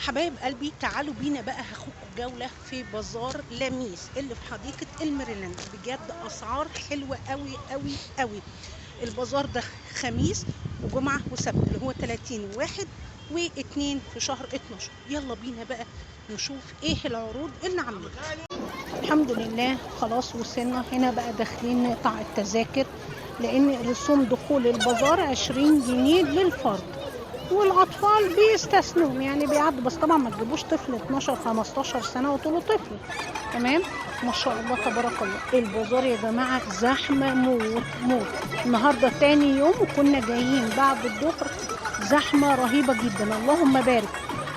حبايب قلبي تعالوا بينا بقى هاخدكم جولة في بازار لميس اللي في حديقة الميريلاند. بجد أسعار حلوة قوي قوي قوي. البازار ده خميس وجمعة وسبت اللي هو 30 واحد و2 في شهر 12. يلا بينا بقى نشوف ايه العروض اللي عاملينها. الحمد لله خلاص وصلنا هنا بقى، داخلين نقطع التذاكر لان رسوم دخول البازار 20 جنيه للفرد، والاطفال بيستثنوهم يعني بيعدوا، بس طبعا ما تجيبوش طفل 12 15 سنة وطوله طفل. تمام، ما شاء الله تبارك الله. البازار يا جماعة زحمة موت موت. النهارده تاني يوم وكنا جايين بعد الظهر، زحمة رهيبة جدا، اللهم بارك.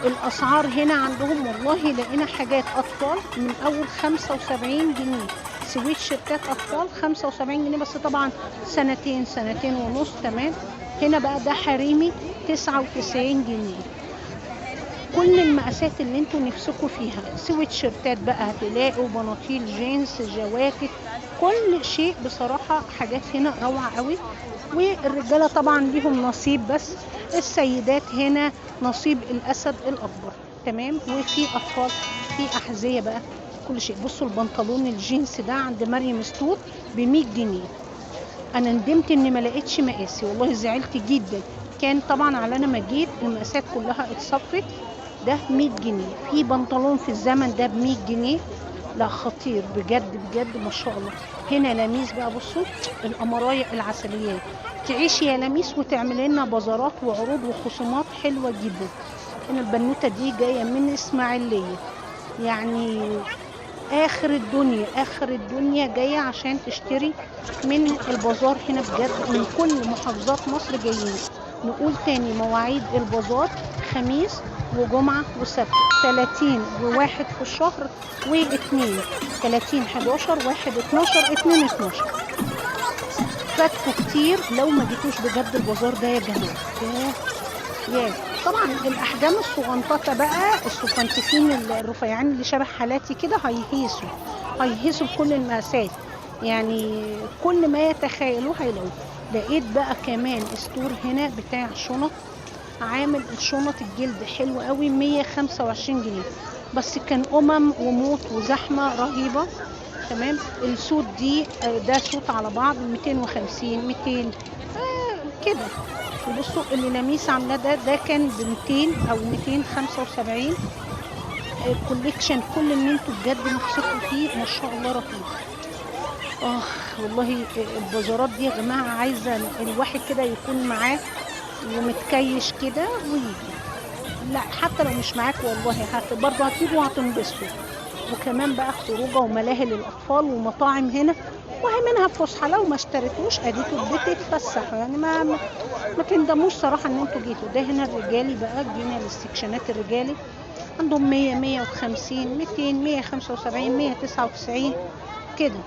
الاسعار هنا عندهم والله لقينا حاجات اطفال من اول 75 جنيه، سويت شيرتات اطفال 75 جنيه بس طبعا سنتين سنتين ونص. تمام، هنا بقى ده حريمي 99 جنيه. كل المقاسات اللي انتوا نفسكوا فيها، سويت شيرتات بقى هتلاقوا، بناطيل جينز، جواكت، كل شيء بصراحة. حاجات هنا روعة قوي. والرجالة طبعا ليهم نصيب، بس السيدات هنا نصيب الأسد الأكبر. تمام، وفي أطفال، في أحذية بقى، كل شيء. بصوا البنطلون الجينز ده عند مريم ستور ب100 جنيه. انا ندمت اني ما لقيتش مقاسي والله، زعلت جدا. كان طبعا على انا ما جيت المقاسات كلها اتصفت. ده 100 جنيه. في بنطلون في الزمن ده ب100 جنيه، لا خطير بجد بجد ما شاء الله. هنا لميس بقى، بصوا القمرايه العسليات. تعيشي يا لميس وتعملي لنا بازارات وعروض وخصومات حلوة جدا. هنا البنوته دي جاية من اسماعيليه، يعني اخر الدنيا، اخر الدنيا، جاية عشان تشتري من البازار هنا. بجد من كل محافظات مصر جايين. نقول تاني مواعيد البازار خميس وجمعه وسبت، 30 وواحد في الشهر واثنين، 30 11 1 12 2 12. فاتكوا كتير لو ما جيتوش بجد البازار ده يا جماعة. ياه ياه. طبعا الاحجام الصغنططه بقى، السفنتفين الرفيعين اللي شبه حالاتي كده، هيهيسوا هيهيسوا بكل المقاسات، يعني كل ما يتخيلوه هيلاقوه. لقيت بقى كمان store هنا بتاع شنط، عامل الشنط الجلد حلو قوي، 125 جنيه بس. كان وموت وزحمه رهيبة. تمام، ال suit دي ده suit على بعض 250 200 كده. وبصوا اللي لميس عاملاه ده كان ب 200 او 275. ال collection كل اللي انتوا بجد نفسكم فيه ما شاء الله رهيب. والله البازارات دي يا جماعة عايزه الواحد كده يكون معاه ومتكيش كده ويجي. لا حتى لو مش معاك والله برضه هتيجوا وهتنبسطوا. وكمان بقى خروجه وملاهي للاطفال ومطاعم هنا، وهي منها فسحة. لو ما اشتريتوش اديكوا بتتفسحوا يعني، ما تندموش صراحة ان انتوا جيتوا. ده هنا الرجالي بقى، جينا للسكشنات الرجالي، عندهم 100 150 200 175 199 كده،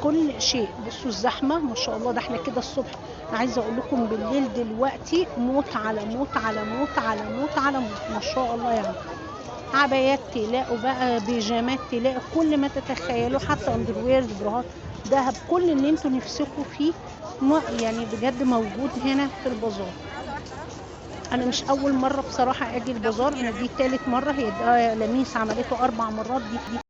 كل شيء. بصوا الزحمة ما شاء الله. ده احنا كده الصبح، انا عايزه اقول لكم بالليل دلوقتي موت على موت على موت على موت على موت ما شاء الله. يعني عبايات تلاقوا بقى، بيجامات تلاقوا، كل ما تتخيلوا، حتى underwears، براهات، دهب، كل اللي انتوا نفسكوا فيه يعني بجد موجود هنا في البازار. انا مش اول مرة بصراحة اجي البازار، انا دي تالت مرة. هي ده لميس عملته 4 مرات دي.